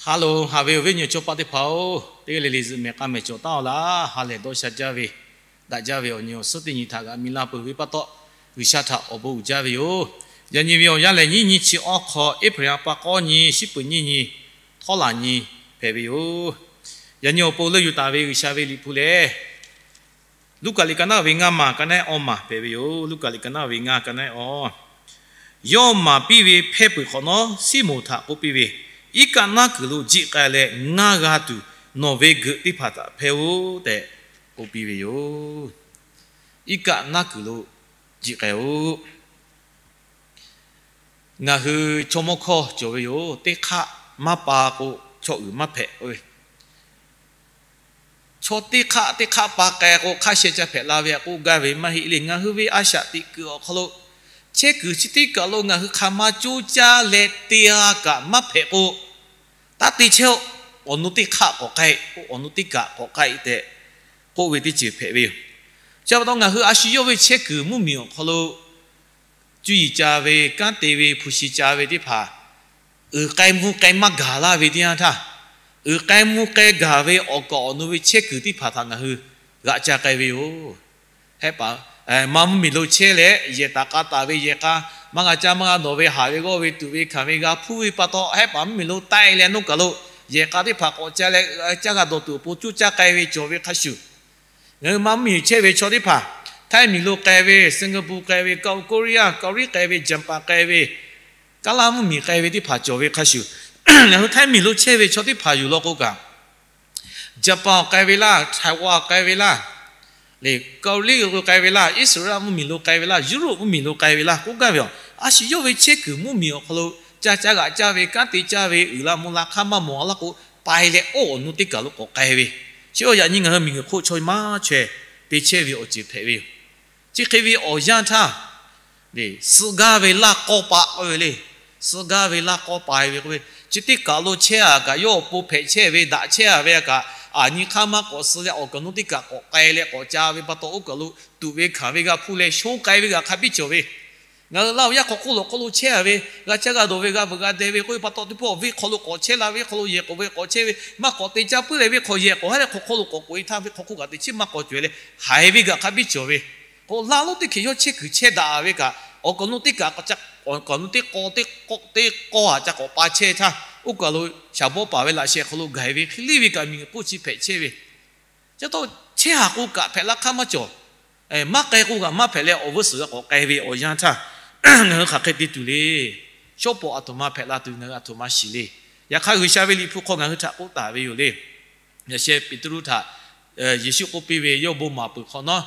Hello, haꞈ ve awˬ viˉ awˬ nyi chaw paˆ teˇ hpaˍ-oˬ, teˇ g'aˇ le le zuhꞈ mehˍ k'a mehˍ cawˬ taˉ-aw laˇ. Ha lehˬ dawˇ sha jaˇ ve, daꞈ jaˇ ve awˬ nyi awˬ suhˉ teˇ nyi htaꞈ g'a mi laˇ peuˬ ve pa taw, G'uiˬsha htaꞈ awˬ bon uiˍ jaˇ ve yoˬ. Yaꞈ nyi ve awˬ yanˇ lehˬ, nyiˇ nyi chi awˇ hk'aw, April ha pa k'awˇ nyi, shiˉ peuˍ nyiˇ nyi, htawˇ laˬ nyi hpehꞈ ve yoˬ. Yaꞈ nyi awˬ pon leuˆ yuˬ taˍ ve G'uiˬsha ve liꞈ hpu lehˬ, Luˉkaꞈ liꞈ ka naˉ ve ngaˇ maˬ ka naˉ awˇ maˬ hpehꞈ ve yoˬ. Luˉkaꞈ liꞈ ka naˉ ve ngaˇ ka naˉ awˇ, yawˇ maˍ piˇ ve hpehˇ peuˬ hk'awꞈ nawˉ, Siˉmonˍ htaꞈ k'oˆ piˇ ve, Iˉ kaˆ naˉ kuiˬ lo jiˆ k'ai leh, ngaˇ g'a tuˬ nawˬ ve geuꞈ teˇ hpaˍ htaꞈ hpehˇ-oˆ tehꞈ k'oˆ piˇ ve yoˬ. Iˉ kaˆ naˉ kuiˬ lo jiˆ k'ai-oˆ. Ngaˬ hui chaw mawˇ hkawˇ cawˬ ve yoˬ. Teˇ hk'aˆ maˇ pa k'o, chaw uiˍ maˇ hpehꞈ k'oˆ ve. Chaw teˇ hk'aˆ teˇ hk'aˆ pa k'ai k'o, hk'a sheh ca hpehꞈ la ve htaꞈ k'oˆ gaˇ ve maˇ heˆ le. Ngaˬ hui ve a shaꞈ teꞈ kuiˬ awˬ hk'aw lo, chehˇ kuiˬ chi teˇ kaˬ lo ngaˬ hui hk'aˬ ma coˇ caˇ leh te-a kaꞈ maˇ hpehꞈ k'o, taˇ te chehˇ-oˆ. Awˬ nu teˇ hk'aˆ k'awꞈ k'ai, awˬ nu teˇ kaˬ k'awꞈ k'ai tehꞈ k'oˆ ve teˇ ceuˬ hpehꞈ ve yoˬ. Chi pa taw ngaˬ hui a shu yawˇ ve chehˇ kuiˬ mvuhˇmiˬ awˬ hk'aw lo cuˇ yiˍ ca ve, kanˉ te ve, hpu shi ca ve teˇ hpaˍ, uiˍ k'ai mvuh k'ai maˇ gaˬ laˇ ve teˇ yanˇ htaˇ, uiˍ k'ai mvuh k'ai gaˬ ve awˬ kaˍ awˬ nu ve chehˇ kuiˬ teˇ hpaˍ htaꞈ ngaˬ hui g'aꞈ ca k'ai ve yoˬ. Hehˆ paˍ, maˇ mvuhˇmiˬ lo chehˇ leh yehˬ taˍ k'a taˍ ve yehˬ k'a, maˇ g'a caˇ maˇ g'a dawˬ ve, haˍ ve g'awˇ ve tuꞈ ve hkanˍ ve g'a hpuˇ ve pa taw, hehˆ paˍ mvuhˇmiˬ lo taiˇ leh nawˇ kaˬ lo yehˬ k'a teˇ hpaˍ k'awꞈ ca leh, caˇ g'a dawˬ tuˬ awˬ pon coˇ caˇ k'ai ve cawˬ ve hk'a shuˍ, ngaˬ hui maˇ mvuhˇmiˬ chehˇ ve chaw teˇ hpaˍ, Htaiˇ miˬ lo k'ai ve, Singapore k'ai ve, South Korea, Kawˍriˆ k'ai ve, Japan k'ai ve, Kaˉlaˇ mvuhˇmiˬ k'ai ve teˇ hpaˍ cawˬ ve hk'a shuˍ, ngaˬ hui Htaiˇ miˬ lo chehˇ ve chaw teˇ hpaˍ yuˬ law k'o kaꞈ, Japan k'ai ve laˇ, Taiwan k'ai ve laˇ, Kawˍriˆ k'ai ve laˇ, Iˉsaˍreˍlaˆ mvuhˇmiˬ lo k'ai ve laˇ, Europe mvuhˇmiˬ lo k'ai ve laˇ, k'oˆ gaˇ ve yoˬ. A shu yawˇ ve chehˇ kuiˬ mvuhˇmiˬ awˬ hk'aw lo ca caˇ g'aꞈ caˇ ve, kanˉ te caˇ ve, uiˍ la mvuh la hk'aˇ maˇ mawˬ laˇ k'o, pai leh oˇ awˬ nu teˇ kaˬ lo k'awꞈ k'ai ve. Chi awˬ yaꞈ nyi ngaˬ hui miˬguiˬ hk'oˆ chaw maˇ chaweh te chehˇ ve awˬ ceuˬ hpehꞈ ve yoˬ. Chi hk'e ve awˬ yanˇ htaˇ, suh gaˇ ve laˇ k'awˇ pa k'oˆ ve le. Suh gaˇ ve laˇ k'awˇ pa ve k'oˆ ve, chi teˇ kaˬ lo chehˇ-a kaꞈ, yawˇ awˬ pon hpehꞈ chehˇ ve, daꞈ chehˇ-a ve kaꞈ, aˬ nyi hk'aˇ maˇ k'awꞈ suh leh awˬ kaˍ nu teˇ kaˬ k'awꞈ k'ai leh k'awꞈ ca ve pa taw, oˇ kaˬ lo tuꞈ ve hkanˍ ve g'a hpuˇ leh shonˇ k'ai ve g'aꞈ hk'a biˇ cawˬ ve. Ngaˬ hui Laˇ huˍ yaˇ hk'aw hk'oˆ lo hk'oˆ lo chehˇ-a ve, g'a caˇ g'a dawˬ ve, g'a veuꞈ g'a deh ve k'oˆ ve pa taw, teˇ pawˆ venˇ hk'aw lo k'awꞈ chehˇ la, venˇ hk'aw lo yehˬ k'awꞈ ve k'awꞈ chehˇ ve, maˇ k'awꞈ te caˇ puiˉ leh venˇ hk'aw yehˬ k'awꞈ haˉ leh hk'aw hk'oˆ lo k'awꞈ k'oꞈ-e htaˇ, venˇ hk'aw hk'oˆ kaꞈ teꞈ chiˉ maˇ k'aw cawˬ-e leh, haiˬ ve g'aꞈ hk'a biˇ cawˬ ve. K'o, laˇ lonˉ teˇ hkeh yawˇ chehˇ kuiˬ chehˇ daꞈ ve kaꞈ, awˬ kaˍ nu teˇ kaˬ, awˬ kaˍ nu teˇ k'aw teˇ k'awˇ-a ca k'awꞈ pa chehˇ htaˇ, oˇ kaˬ lo shaˍ bawˇ paˍ ve laꞈ sheh hk'aw lo gaˬ ve hk'e le ve kaꞈ, miˬguiˬ hk'oˆ chi hpehꞈ chehˇ ve. Chi taw chehˇ-a k'o kaꞈ hpehꞈ la hk'aˇ maˇ cawˬ. Maˇ k'ai k'o kaꞈ maˇ hpehꞈ leh, awˬ vuiˇ suhˍ g'a k'awꞈ k'ai ve awˬ yanˇ htaˇ, ngaˬ hui hk'aˬ hk'e te tuˬ le. Shawˉ pawˍ aˬ htoꞈ ma hpehꞈ la tuˬ ngaˬ hui aˬ htoꞈ ma shiˍ le. Yaꞈ hk'aˇ, G'uiˬsha ve liꞈ hpu hk'aw ngaˬ hui htaꞈ k'oˆ taˍ ve yoˬ le. Yaꞈ sheh Peˍtruˆ htaꞈ Yeˍsuˆ k'oˆ piˇ ve, yawˇ bon maˍ peuˬ hk'awꞈ nawˉ,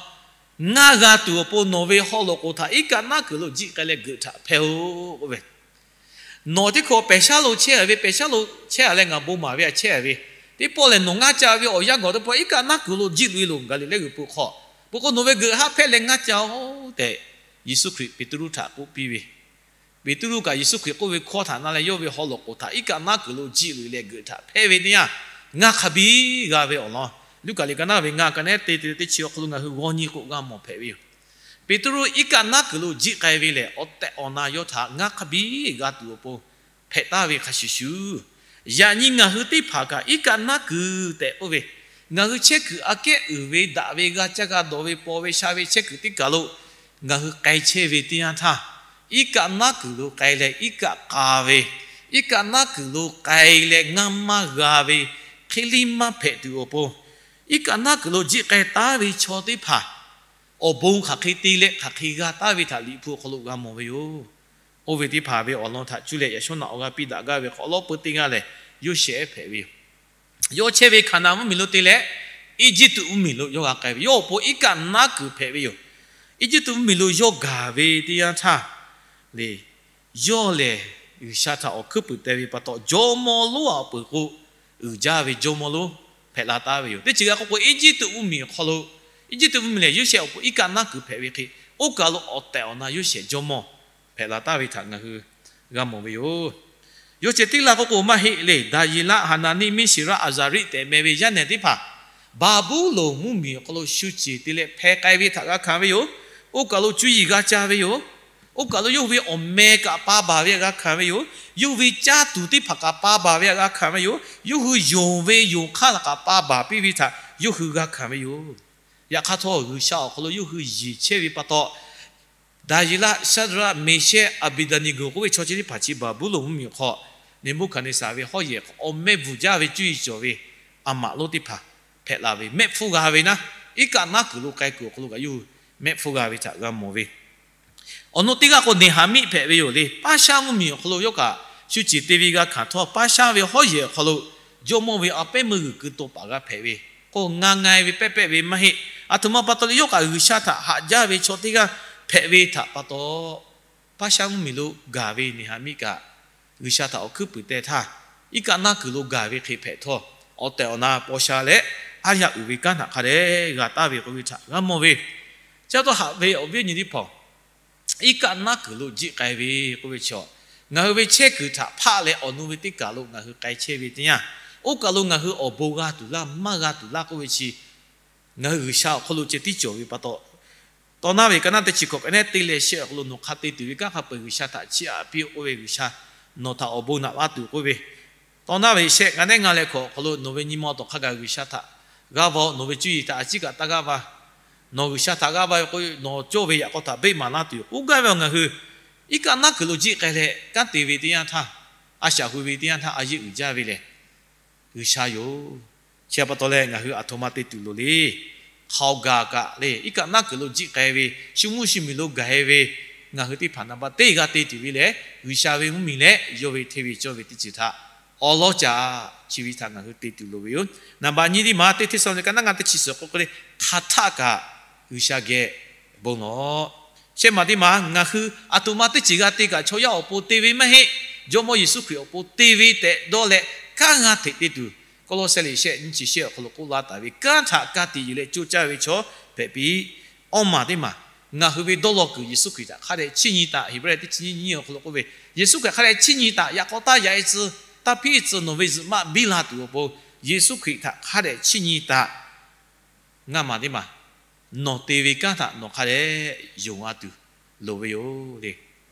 ngaˇ g'a tuˬ awˬ pon nawˬ ve haw loꞈ k'oˍ htaꞈ iˉ kaˆ naˉ kuiˬ lo jiˆ k'ai leh geuꞈ htaꞈ hpehˇ-oˆ k'oˆ ve. Nawˬ teˇ hkawꞈ pehˬ shaˉ lo chehˇ-a ve, pehˬ shaˉ lo chehˇ-a leh ngaˬ bon maˍ ve htaꞈ chehˇ-a ve, teˇ pawˆ lehˬ nawˬ ngaˇ ca ve awˬ yanˇ gawˬ teˇ pawˆ iˉ kaˆ naˉ kuiˬ lo jiˆ loꞈ-e loˬ, Gaˍliˍlehˇ g'uiˬ peuˬ hk'aw. Peuˬ k'o, nawˬ ve geuꞈ haˉ hpehˇ leh ngaˇ ca-oˬ tehꞈ, Yeˍsuˆ Hkriꞈ Peˍtruˆ htaꞈ k'oˆ piˇ ve. Peˍtruˆ kaꞈ Yeˍsuˆ Hkriꞈ k'oˆ ve hkawˇ htaꞈ na leh, yawˇ ve haw loꞈ k'oˍ htaꞈ iˉ kaˆ naˉ kuiˬ lo jiˆ loꞈ-e leh geuꞈ htaꞈ hpehˇ ve teˇ yanˇ, ngaˇ hk'a biˇ g'a ve awˬ lawn, Luˉkaꞈ liꞈ ka naˉ ve ngaˇ ka naˉ teˇ te teˇ chi awˬ hk'aw lo ngaˬ hui g'aw nyi k'o g'a mawˬ hpehꞈ ve yoˬ. Peˍtruˆ iˉ kaˆ naˉ kuiˬ lo jiˆ k'ai ve lehˬ, awˬ tehˬ awˬ na yawˇ htaꞈ ngaˇ hk'a biˇ g'a tuˬ awˬ pon hpehꞈ taˍ ve hk'a shuˍ shuˍ, yaꞈ nyi ngaˬ hui teˇ hpaˍ kaꞈ iˉ kaˆ naˉ kuiˬ tehꞈ k'oˆ ve, ngaˬ hui chehˇ kuiˬ aꞈ kehˉ uiˍ ve daꞈ ve g'a caˇ g'a dawˬ ve paw ve sha ve chehˇ kuiˬ teˇ kaˬ lo ngaˬ hui k'ai chehˇ ve teˇ yanˇ htaˇ, iˉ kaˆ naˉ kuiˬ lo k'ai leh iˉ kaˆ k'a ve, iˉ kaˆ naˉ kuiˬ lo k'ai leh ngaˇ maˇ g'a ve hk'e liˇ maˇ hpehꞈ tuˬ awˬ pon, iˉ kaˆ naˉ kuiˬ lo jiˆ k'ai taˉ ve chaw teˇ hpaˍ awˬ bon hk'aˬ hk'e te leh hk'aˬ hk'e g'a taˉ ve htaꞈ liꞈ hpu awˬ hk'aw lo g'a mawˬ ve yoˬ. Oˇ ve teˇ hpaˍ ve awˬ lawn htaꞈ cuˇ leh yaꞈ shawˉ naꞈ awˬ g'a piˇ daꞈ gaˇ ve hk'aw, awˬ lawn peu teˇ g'aˇ lehˬ, Yoˇsehꞈ hpehꞈ ve yoˬ. Yawˇ chehˇ ve Hkaˍnanˍ mvuhˇmiˬ lo te leh, Eˇjiˇtuꞈ mvuhˇmiˬ lo yawˇ g'a k'ai ve, yawˇ awˬ pon iˉ kaˆ naˉ kuiˬ hpehꞈ ve yoˬ. Eˇjiˇtuꞈ mvuhˇmiˬ lo yawˇ gaˬ ve teˇ yanˇ htaˇ le, yawˇ lehˬ G'uiˬsha htaꞈ awˬ hkuiˉ puiˍ te ve pa taw, jawˇmawˇ lonˉ aꞈ peuˬ k'o, uiˍ jaˇ ve jawˇmawˇ lonˉ hpehꞈ la taˉ ve yoˬ. Teˇ ceuˬ g'a k'oˆ k'o, Eˇjiˇtuꞈ mvuhˇmiˬ awˬ hk'aw lo, Eˇjiˇtuꞈ mvuhˇmiˬ lehˬ Yoˇsehꞈ awˬ pon iˉ kaˆ naˉ kuiˬ hpehꞈ ve hk'e, oˇ kaˬ lo awˬ tehˬ awˬ na Yoˇsehꞈ jawˇmawˇ hpehꞈ la taˉ ve htaꞈ ngaˬ hui g'a mawˬ ve yoˬ. Yawˇ ceh tiˉ laˇ k'oˆ k'o maˇ heˆ le. Daˍyeˍlaˆ, Haˍnaˍniˆ, Miˇseˍraˆ, Aˍzaˍriˆ tehꞈ meh ve yaˇ nehˬ teˇ hpaˍ Baˍbuˍlonˍ mvuhˇmiˬ awˬ hk'aw lo shu ceˬ te leh hpeh k'ai ve htaꞈ g'a hkanˍ ve yoˬ. Oˇ kaˬ lo cuˇ yiˍ g'a ca ve yoˬ. Oˇ kaˬ lo yawˇ hui ve awˬ meh kaꞈ pa baˬ ve htaꞈ g'a hkanˍ ve yoˬ. Yawˇ hui ve caˇ tuˬ teˇ hpaˍ kaꞈ pa baˬ ve htaꞈ g'a hkanˍ ve yoˬ. Yawˇ hui yonˍ ve yonˍ hk'aˇ htaꞈ kaꞈ pa baˬ piˇ ve htaꞈ yawˇ hui g'a hkanˍ ve yoˬ. Yaꞈ hk'aˇ htawˇ, G'uiˬsha awˬ hk'aw lo yawˇ hui yeˬ chehˇ ve pa taw, Daˍyeˍlaˆ, Shaˍdraˆ, Meˍshehˆ, Aˍbeˍdaˍneˍgoˍ k'oˆ ve chaw chi teˇ hpaˍ chi Baˍbuˍlonˍ mvuhˇmiˬ awˬ hk'aw Neˍbuˆhkaˍneˍsaˍ ve hawˉ yehˬ awˬ meh bvuhˬ jaˇ ve cuˇ yiˍ cawˬ ve a maꞈ lonˉ teˇ hpaˍ hpehꞈ la ve, mehˆ hpfuhˇ g'a ve naˉ, iˉ kaˆ naˉ kuiˬ lo k'ai kuiˬ awˬ hk'aw lo kaꞈ yawˇ hui mehˆ hpfuhˇ g'a ve htaꞈ g'a mawˬ ve. Awˬ nu teˇ g'aˇ k'o, Neˍhaˍmiˆ hpehꞈ ve yoˬ le. Paˇshaˉ mvuhˇmiˬ awˬ hk'aw lo yawˇ kaꞈ shu ceˬ te ve g'a hkanˍ htawˇ, Paˇshaˉ ve hawˉ yehˬ awˬ hk'aw lo jawˇmawˇ ve a pehˉ meuˇ g'uiˬ keu taw paˍ g'a hpehꞈ ve, k'o, nga nga-e ve pehˇ pehˇ ve maˇ heˆ. Aˬ htoꞈ ma pa taw leh yawˇ kaꞈ G'uiˬsha htaꞈ haꞈ jaˇ ve chaw teˇ g'aˇ hpehꞈ ve htaꞈ pa taw, Paˇshaˉ mvuhˇmiˬ lo gaˬ ve Neˍhaˍmiˆ kaꞈ G'uiˬsha htaꞈ awˬ hkuiˉ puiˍ teh htaˇ, iˉ kaˆ naˉ kuiˬ lo gaˬ ve hk'e hpehꞈ htawˇ, awˬ tehˬ awˬ na paw sha leh aˉ yaˇ uiˍ ve kanˉ htaꞈ hk'a dehꞈ g'a taˍ ve k'oˆ ve htaꞈ g'a mawˬ ve. Chi pa taw haꞈ ve awˬ viˉ awˬ nyi teˇ hpaˍ, iˉ kaˆ naˉ kuiˬ lo jiˆ k'ai ve k'oˆ ve chi, ngaˬ hui ve chehˇ kuiˬ htaꞈ hpaˆ leh awˬ nu ve teˇ kaˬ lo ngaˬ hui k'ai chehˇ ve teˇ yanˇ, oˇ kaˬ lo ngaˬ hui awˬ bon g'a tuˬ laˇ maˇ g'a tuˬ laˇ k'oˆ ve chi, ngaˬ hui G'uiˬsha awˬ hk'aw lo ceh tiˉ cawˬ ve pa taw, Tawˇ naˉ ve ka naˉ teˇ chi hkawꞈ k'ai nehˉ teˇ leh shehˆ awˬ hk'aw lo, nawˬ hk'a te tuˬ ve kanˉ hk'a peu-eˬ G'uiˬsha htaꞈ chiˇ aꞈ piˇ-oˆ k'oˆ ve, G'uiˬsha nawˬ htaꞈ awˬ bon naꞈ laˇ tuˬ k'oˆ ve, tawˇ naˉ ve shehˆ ka nehˉ ngaˇ leh hkawꞈ awˬ hk'aw lo nawˬ ve nyi ma awˬ tawˍ hk'a gaˬ G'uiˬsha htaꞈ g'aˇ va-oˬ, nawˬ ve cuˇ yiˍ htaꞈ a ciˉ kaꞈ taˇ g'aˇ va. Nawˬ G'uiˬsha htaꞈ g'aˇ va ve k'o, nawˬ cawˇ ve yaꞈ k'aw htaꞈ beˆ maˍ laˇ tuˬ yoˬ k'oˆ gaˇ ve awˬ ngaˬ hui iˉ kaˆ naˉ kuiˬ lo jiˆ k'ai leh kanˉ te ve teˇ yanˇ htaˇ, a shaꞈ hui ve teˇ yanˇ htaˇ a yeˇ uiˍ jaˇ ve lehˬ, G'uiˬsha yoˬ. Chi pa taw leh ngaˬ hui aˬ htoꞈ ma te tuˬ loˍ le. Hk'aoˍ gaˬ kaꞈ le, iˉ kaˆ naˉ kuiˬ lo jiˆ k'ai ve, shu mvuhˇ shu miˬ lo gaˬ-e ve ngaˬ hui teˇ hpaˍ naˍ baˆ teˇ g'aˇ te tuˬ ve lehˬ, G'uiˬsha ve mvuhˇmiˬ leh yawˇ ve hteˇ ve cawˇ ve teˇ ceuˬ htaꞈ awˉ lawˉ ca chi ve htaꞈ ngaˬ hui te tuˬ loˍ ve yoˬ. Naˍ baˆ nyi teˇ maˬ teˇ hteˇ saˍ lawˬniˆ ka naˉ ngaˇ teˇ chi suhˍ k'oˆ k'o le, hk'aˬ htaˆ kaꞈ G'uiˬsha geh bon lawˬ. Shehˆ maˬ teˇ maˬ ngaˬ hui aˬ htoꞈ ma teˇ ceuˬ g'a te kaꞈ chaw yaˇ awˬ pon te ve maˇ heˆ. Jawˇmawˇ Yeˍsuˆ Hkriꞈ awˬ pon te ve tehꞈ dawˇ leh kanˉ g'a hteꞈ te tuˬ, Kawˇlawˇsehˆ liꞈ shehˆ nyiˇ chi shehˆ awˬ hk'aw lo k'oˆ laˇ taˍ ve kanˉ htaꞈ ka tiꞈ yeˬ leh coˇ caˇ ve chaw hpehꞈ piˇ. Awˇ maˬ teˇ maˬ ngaˬ hui ve dawˇ law kuiˬ Yeˍsuˆ Hkriꞈ htaꞈ hk'a dehꞈ chiˇ nyi taˍ. Heˍbrehˇ teˇ chi nyiˇ nyiˇ awˬ hk'aw lo k'oˆ ve, Yeˍsuˆ Hkriꞈ hk'a dehꞈ chiˇ nyi taˍ. Yaꞈ k'aw taˇ yaꞈ-e tcuh, taˇ hpiˉ-e tcuh nawˬ ve zuhꞈ maˆ biˇ la tuˬ awˬ pon Yeˍsuˆ Hkriꞈ htaꞈ hk'a dehꞈ chiˇ nyi taˍ. Ngaˇ maˬ teˇ maˬ nawˬ te ve kanˉ htaꞈ nawˬ hk'a dehꞈ yonˍ g'a tuˬ loˍ ve yoˬ le.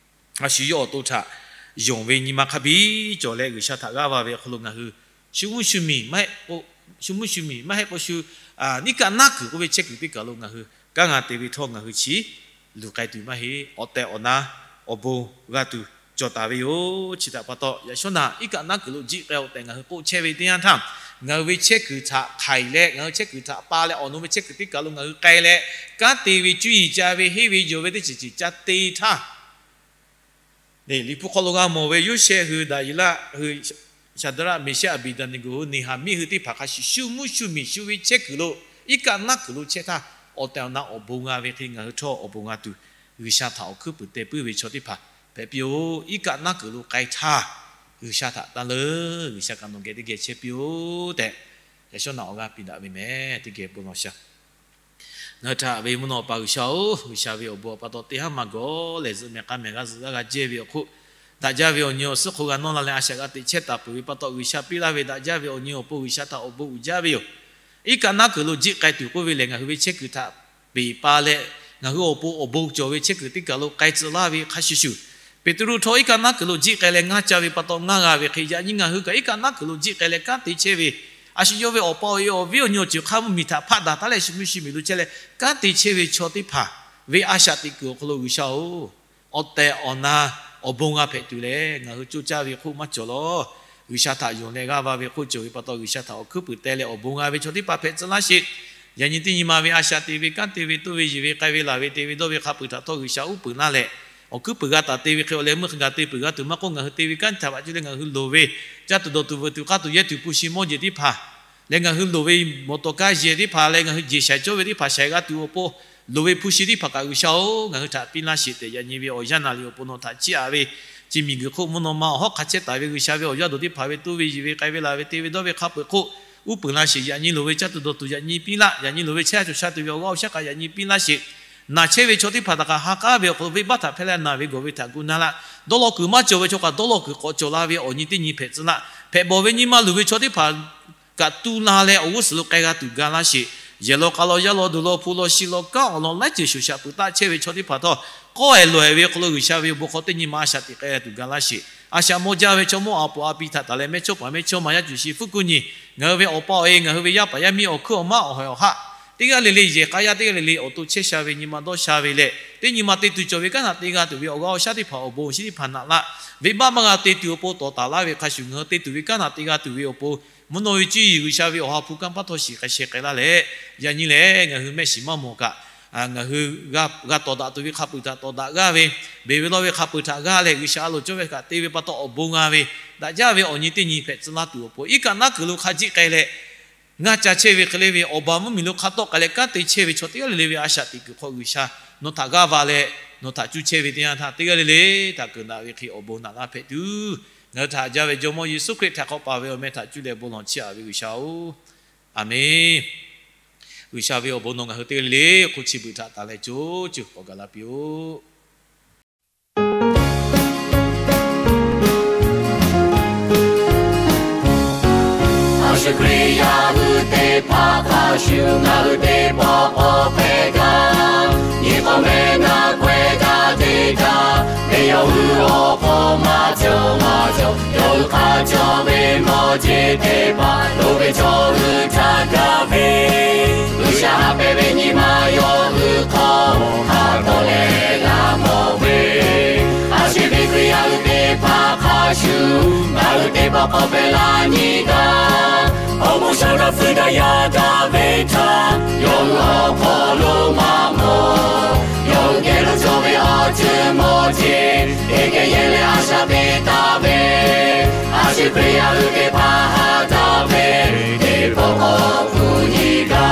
A shu yawˇ awˬ to htaꞈ yonˍ ve nyi ma hk'a biˇ cawˬ leh G'uiˬsha htaꞈ g'aˇ va ve awˬ hk'aw lo ngaˬ hui shu mvuhˇ shu miˬ maˇ heˆ k'o, shu mvuhˇ shu miˬ maˇ heˆ k'o shu iˉ kaˆ naˉ kuiˬ k'oˆ ve chehˇ kuiˬ teˇ kaˬ lo ngaˬ hui kanˉ g'a te ve htawˇ ngaˬ hui chi luˬ k'ai tuˬ maˇ heˆ. Awˬ tehˬ awˬ na awˬ bon g'a tuˬ cawˬ taˍ ve yoˬ. Chi htaꞈ pa taw, yaꞈ shawˉ naꞈ iˉ kaˆ naˉ kuiˬ lo jiˆ k'ai-o tehꞈ ngaˬ hui k'oˆ chehˇ ve teˇ yanˇ htaˇ, ngaˬ hui ve chehˇ kuiˬ htaꞈ hk'aiˬ leh ngaˬ hui chehˇ kuiˬ htaꞈ pa leh awˬ nu ve chehˇ kuiˬ teˇ kaˬ lo ngaˬ hui k'ai leh kanˉ te ve cuˇ yiˍ ca ve henˇ ve yonˍ ve teˇ ceuˬ ceuˬ ca te htaˇ, Liꞈ hpu hk'aw lo g'a mawˬ ve Yoˇsehꞈ hui, Daˍyeˍlaˆ hui, Shaˍdraˆ, Meˍshehˆ, Aˍbeˍdaˍneˍgoˍ hui, Neˍhaˍmiˆ hui teˇ hpaˍ hk'a shuˍ shu mvuhˇ shu miˬ shu ve chehˇ kuiˬ lo iˉ kaˆ naˉ kuiˬ lo chehˇ htaˇ, awˬ tehˬ awˬ na awˬ bon g'a ve hk'e ngaˬ hui htawˇ awˬ bon g'a tuˬ, G'uiˬsha htaꞈ awˬ hkuiˉ puiˍ teh puiˉ ve chaw teˇ hpaˍ hpehꞈ piˇ-oˆ. Iˉ kaˆ naˉ kuiˬ lo k'ai htaˇ, G'uiˬsha htaꞈ taˇ leuˉ. G'uiˬsha kaꞈ nawˬ geh teˇ geh chehˇ piˇ-oˆ tehꞈ, yaꞈ shawˉ naꞈ awˬ g'aˇ piˇ daꞈ ve mehˍ. Teˇ geh bon lawˬ shaˍ. Ngaˬ hui htaꞈ ve mvuhˇ naw pa G'uiˬsha-oˬ, G'uiˬsha ve awˬ bon awˬ pa taw teˇ haˉ maˇ gawˬ lehˬ, zuhꞈ mehˍ k'a mehˍ g'a zuhꞈ g'a g'a jehˇ ve awˬ hk'oˆ, daꞈ jaˇ ve awˬ nyi awˬ suhˉ hk'oˆ g'a nawˇ la leh a shaꞈ g'a teꞈ chehˇ taˍ peuˬ ve pa taw, G'uiˬsha piˇ laˇ ve daꞈ jaˇ ve awˬ nyi awˬ pon G'uiˬsha htaꞈ awˬ bon uiˍ jaˇ ve yoˬ. Iˉ kaˆ naˉ kuiˬ lo jiˆ k'ai tuˬ k'oˆ ve lehˬ, ngaˬ hui ve chehˇ kuiˬ htaꞈ peˬ pa leh, ngaˬ hui awˬ pon awˬ bon cawˬ ve chehˇ kuiˬ teˇ kaˬ lo k'ai tcuh laˇ ve hk'a shuˍ shuˍ, Peˍtruˆ htawˇ iˉ kaˆ naˉ kuiˬ lo jiˆ k'ai leh ngaˇ ca ve pa taw ngaˇ g'a ve hk'e, yaꞈ nyi ngaˬ hui kaꞈ iˉ kaˆ naˉ kuiˬ lo jiˆ k'ai leh kanˉ te chehˇ ve, a shu yawˇ ve awˬ pa awˬ e awˬ viˉ awˬ nyi awˬ ceuˬ hk'a mvuhˇmiˬ htaꞈ hpaˆ daꞈ taˉ leh shu mvuhˇ shu miˬ lo chehˇ leh kanˉ te chehˇ ve chaw teˇ hpaˍ ve a shaꞈ teꞈ kuiˬ awˬ hk'aw lo G'uiˬsha-oˬ, awˬ tehˬ awˬ na awˬ bon g'a hpehꞈ tuˬ leh ngaˬ hui coˇ caˇ ve hk'oˆ maˇ cawˬ lawˬ. G'uiˬsha htaꞈ yonˍ leh g'aˇ va ve hk'oˆ cawˬ ve pa taw, G'uiˬsha htaꞈ awˬ hkuiˉ puiˍ teh leh awˬ bon g'a ve chaw teˇ hpaˍ hpehꞈ tcuh laˇ sheˍ. Yaꞈ nyi teˇ nyi ma ve a shaꞈ te ve kanˉ te ve toˇ ve yeˬ ve k'ai ve laˬ ve te ve dawˇ ve hk'a peu-eˬ htaꞈ htawˇ G'uiˬsha uˉ peunˍ laˇ leh, awˬ hkuiˉ puiˍ g'a taˍ te ve hk'e awˬ leh meuˇ hk'a gaˬ te peuˬ g'a tuˬ maˇ k'oˆ, ngaˬ hui te ve kanˉ htaꞈ vaꞈ cuˇ leh ngaˬ hui loˍ ve caˇ tuˬ dawˬ tuˬ veuꞈ tuˬ k'aˇ tuˬ yehˇ tuˬ hpu shi mawˇ jeˬ teˇ hpaˍ leh, ngaˬ hui loˍ ve mawˬ tawˍ kaˇ yehˬ teˇ hpaˍ leh, ngaˬ hui jeˬ shaiˍ cawˇ ve teˇ hpaˍ shaiˍ g'a tuˬ awˬ pon loˍ ve hpu shi teˇ hpaˍ kaꞈ G'uiˬsha-oˬ, ngaˬ hui htaꞈ piˇ laˇ sheˍ tehꞈ yaꞈ nyi ve awˬ yanˇ naˍ riˍ awˬ pon nawˬ htaꞈ chiˇ aꞈ ve, chi miˬguiˬ hk'oˆ mvuhˇ naw ma awˬ hawˉ hk'a chehˇ taˍ ve G'uiˬsha ve awˬ yaˇ dawˬ teˇ hpaˍ ve toˇ ve yeˬ ve k'ai ve laˬ ve te ve dawˇ ve hk'a peu-eˬ hk'oˆ uˉ peunˍ laˇ sheˍ. Yaꞈ nyi loˍ ve caˇ tuˬ dawˬ tuˬ yaꞈ nyi piˇ laˇ. Yaꞈ nyi loˍ ve chehˇ sha cawˬ sha tuˬ ve awˬ g'aˇ awˬ shaˉ kaꞈ yaꞈ nyi piˇ laˇ sheˍ. Naˬ chehˇ ve chaw teˇ hpaˍ htaꞈ kaꞈ ha k'aˉ ve awˬ hk'aw lo venˇbaˆ htaꞈ hpehˇ leh naˬ ve gawˬ ve htaꞈ gu na laˇ. Dawˇ law kuiˬ maˇ cawˬ ve chaw kaꞈ dawˇ law kuiˬ k'awꞈ cawˬ la ve awˬ nyi teˇ nyi hpehꞈ tcuh laˇ. Hpehꞈ bawˬ ve nyi ma luˬ ve chaw teˇ hpaˍ kaꞈ tu la leh awˬ g'uˇ suhˍ lo k'ai g'a tuˬ ga laˇ sheˍ. Yehˬ law k'a law yaˇ law duˬ law hpu law shi law kanˉ awˬ lawn laiˉ ceuˬ shoˍ shaꞈ peuˬ taˆ chehˇ ve chaw teˇ hpaˍ htawˇ, k'awehˬ lawˬ-ehˍ ve hk'aw lo G'uiˬsha ve awˬ bon hk'aw teˇ nyi ma a shaꞈ teꞈ k'ai tuˬ ga laˇ sheˍ. A shaꞈ mawˇ jaˇ ve chaw mawˇ a poˍ a pi htaꞈ taˍ leh mehˇchawˇ paˍ mehˇchawˇma yaˇ cuˬ shi fuˉ kuˆ nyi, ngaˬ hui ve awˬ pa awˬ e, ngaˬ hui ve yaˇ paˍ yaˇ miˇ awˬ hkuiˉ awˬ maˇ awˬ hawehˬ awˬ haˆ teˇ g'aˇ le le yehˬ k'ai yaˇ teˇ g'aˇ le le awˬ to chehˇ sha ve nyi ma dawˇ sha ve leh, teˇ nyi ma te tuˬ cawˬ ve kanˉ htaꞈ te g'a tuˬ ve awˬ g'aˇ awˬ shaˉ teˇ hpaˍ awˬ bon awˬ shinˉ teˇ hpaˍ naꞈ laˇ. Venˇbaˆ maˇ g'a te tuˬ awˬ pon tawˍ taˍ laˇ ve hk'a shuˍ, ngaˬ hui te tuˬ ve kanˉ htaꞈ te g'a tuˬ ve awˬ pon mvuhˇ naw ve cuˇ yiˍ G'uiˬsha ve awˬ ha hpu kanˇ paˆ htawˇ shiˍ k'ai sheh k'ai laˇ leh, yaꞈ nyi lehˬ ngaˬ hui mehˆ shiˍ maˇ mawˬ kaꞈ, ngaˬ hui g'a tawˍ daꞈ tuˬ ve hk'a peuˬ htaꞈ tawˍ daꞈ g'aˇ ve, beˬ ve lawˇ ve hk'a peuˬ htaꞈ g'aˇ leh G'uiˬsha a loˍ cawˇ ve kaꞈ te ve pa taw awˬ bon g'a ve, daꞈ jaˇ ve awˬ nyi teˇ nyi hpehꞈ tcuh laˇ tuˬ awˬ pon iˉ kaˆ naˉ kuiˬ lo hk'a jiˆ k'ai leh, ngaˇ ca chehˇ ve hk'e le ve awˬ ba mvuhˇmiˬ lo hk'a tawˆ k'ai leh kanˉ te chehˇ ve chaw teˇ g'aˇ le le ve a shaꞈ teꞈ kuiˬ hk'aw G'uiˬsha nawˬ htaꞈ g'aˇ va leh, nawˬ htaꞈ cuˇ chehˇ ve teˇ yanˇ htaˇ teˇ g'aˇ le le htaꞈ keunˍ daꞈ ve hk'e awˬ bon naꞈ laˇ hpehꞈ tuˬ, ngaˬ hui htaꞈ jaˇ ve Jawˇmawˇ Yeˍsuˆ Hkriꞈ htaꞈ hk'awꞈ paˍ ve awˬ meh htaꞈ cuˇ leh bon lawˬ chiˇ aꞈ ve G'uiˬsha-oˬ, Aˍmenˇ. G'uiˬsha ve awˬ bon nawˬ ngaˬ hui teˇ g'aˇ le le hk'oˆ chi beuꞈ htaꞈ taˍ leh co ceuˬ k'awꞈ gaˬ la piˇ-oˆ. A shu Hkriꞈ yaˇ hui teˇ hpaˍ hk'a shuˍ ngaˬ hui teˇ pawˆ k'awꞈ hpehꞈ gaˇ. Nyi k'awꞈ meh naˆ k'awehˇ daꞈ teˇ htaˇ, ve yawˇ hui awˬ hk'aw maˇ cawˬ maˇ cawˬ, yawˇ hui hk'a cawˬ ve mawˇ jeˬ teˇ hpaˍ loˍ ve chaw hui htaꞈ gaˇ ve, G'uiˬsha haꞈ pehnˇ ve nyi ma yawˇ hui hk'aw hk'a tawˍ leh g'a mawˬ ve, a shu ve Hkriꞈ yaˇ hui teˇ hpaˍ hk'a shuˍ ngaˬ hui teˇ pawˆ k'awꞈ hpehꞈ la nyi gaˇ. Awˬ bon sha daꞈ fuiˍ daꞈ yaˇ daꞈ ve htaꞈ yawˇ hui awˬ hk'aw lo maˇ mawˬ. Yawˇ hui geh lo cawˬ ve awˬ ceuˬ mawˇ jeˬ teˇ geh yehˬ leh a shaꞈ teꞈ taˍ ve, a shu Hkriꞈ yaˇ hui teˇ hpaˍ haꞈ daꞈ ve teˇ pawˆ k'awꞈ hpu nyi gaˇ.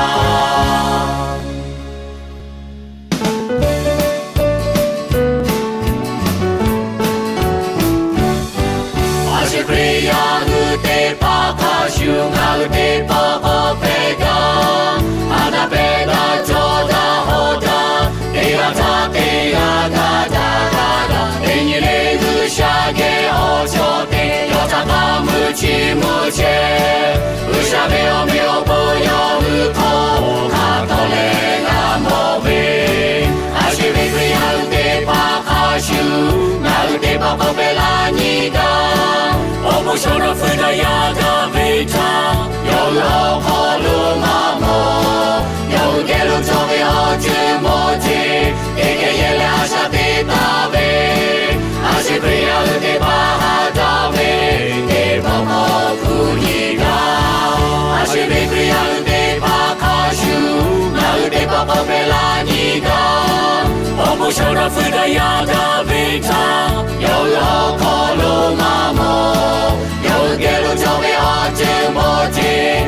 A shu Hkriꞈ yaˇ hui teˇ hpaˍ hk'a shuˍ ngaˬ hui teˇ pawˆ k'awꞈ hpehꞈ gaˇ. A daꞈ pehˍ daꞈ cawˬ daꞈ hawˍ daꞈ, teˇ g'aˇ htaꞈ teˇ g'aˇ g'a daꞈ g'a daꞈ, teˇ nyi le G'uiˬsha geh awˬ cawˬ teˇ yawˇ htaꞈ k'a mui chi mui chehˇ. G'uiˬsha ve awˬ meꞈ awˬ hponˇ yawˇ hui hk'aw hk'a tawˍ leh g'a mawˬ ve, a shu ve Hkriꞈ yaˇ hui teˇ hpaˍ hk'a shuˍ ngaˬ hui teˇ pawˆ k'awꞈ hpehꞈ la nyi gaˇ. Awˬ bon sha daꞈ fuiˍ daꞈ yaˇ daꞈ ve htaꞈ yawˇ hui awˬ hk'aw lo maˇ mawˬ. Yawˇ hui geh lo cawˬ ve awˬ ceuˬ mawˇ jeˬ teˇ geh yehˬ leh a shaꞈ teꞈ taˍ ve, a shu Hkriꞈ yaˇ hui teˇ hpaˍ haꞈ daꞈ ve teˇ pawˆ k'awꞈ hpu nyi gaˇ. A shu ve Hkriꞈ yaˇ hui teˇ hpaˍ hk'a shuˍ ngaˬ hui teˇ pawˆ k'awꞈ hpehꞈ la nyi gaˇ. Awˬ bon sha daꞈ fuiˍ daꞈ yaˇ daꞈ ve htaꞈ yawˇ hui awˬ hk'aw lo maˇ mawˬ. Yawˇ hui geh lo cawˬ ve awˬ ceuˬ mawˇ jeˬ